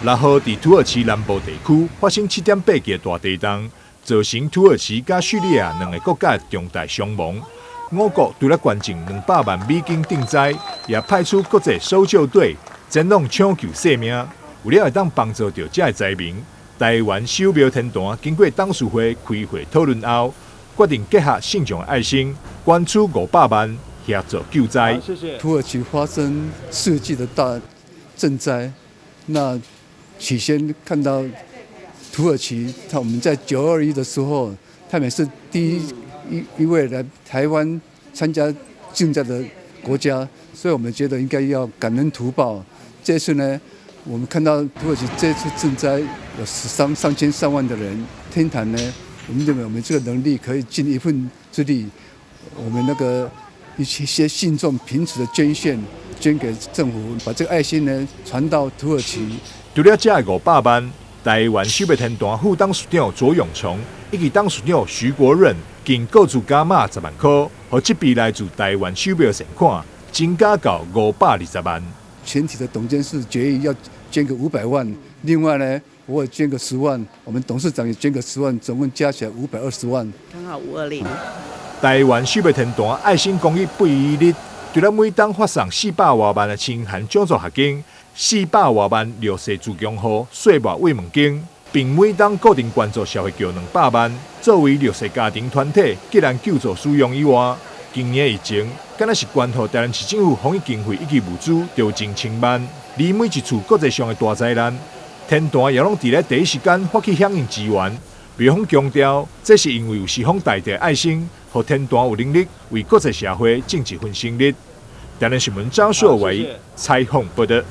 6號佇土耳其南部地區發生7.8級的大地動，造成土耳其佮敘利亞兩個國家重大傷亡。五國除了捐贈200萬美金賑災，也派出國際搜救隊前往搶救性命。為了會當幫助著遮的災民，台灣守廟天壇經過董事會開會討論後，決定結合信眾愛心，捐出500萬協助救災。謝謝。土耳其發生世紀的大震災，那起先看到土耳其，他我們在9·21的時候，他們是第一位來台灣參加賑災的國家，所以我們覺得應該要感恩圖報。這次呢，我們看到土耳其這次震災有死傷上千上萬的人，天壇呢，我們認為我們這個能力可以盡一份之力，我們那個一些信眾憑此的捐獻，捐給政府，把這個愛心呢傳到土耳其。除了這500萬，台灣守廟天壇副董事長卓永松以及董事長徐國潤，共各自加碼10萬塊，予這筆來自台灣守廟善款增加到520萬。全體的董監事決議要捐個500萬，另外呢，我也捐個十萬，我們董事長也捐個十萬，總共加起來520萬。剛好520。台灣守廟天壇愛心公益不遺餘力，除了每冬發送400外萬的清寒獎助學金，400外萬弱勢自強戶歲末慰問金，並每冬固定捐助社會局200萬，作為弱勢家庭團體急難救助使用以外，今年疫情，敢若是捐予台南市政府防疫經費以及物資，就近千萬。而每一次國際上的大災難，天壇也攏佇咧第一時間發起響應支援。廟方強調，這是因為有四方大地愛心，予天壇有能力為國際社會盡一份心力。台南新聞張碩偉採訪報道。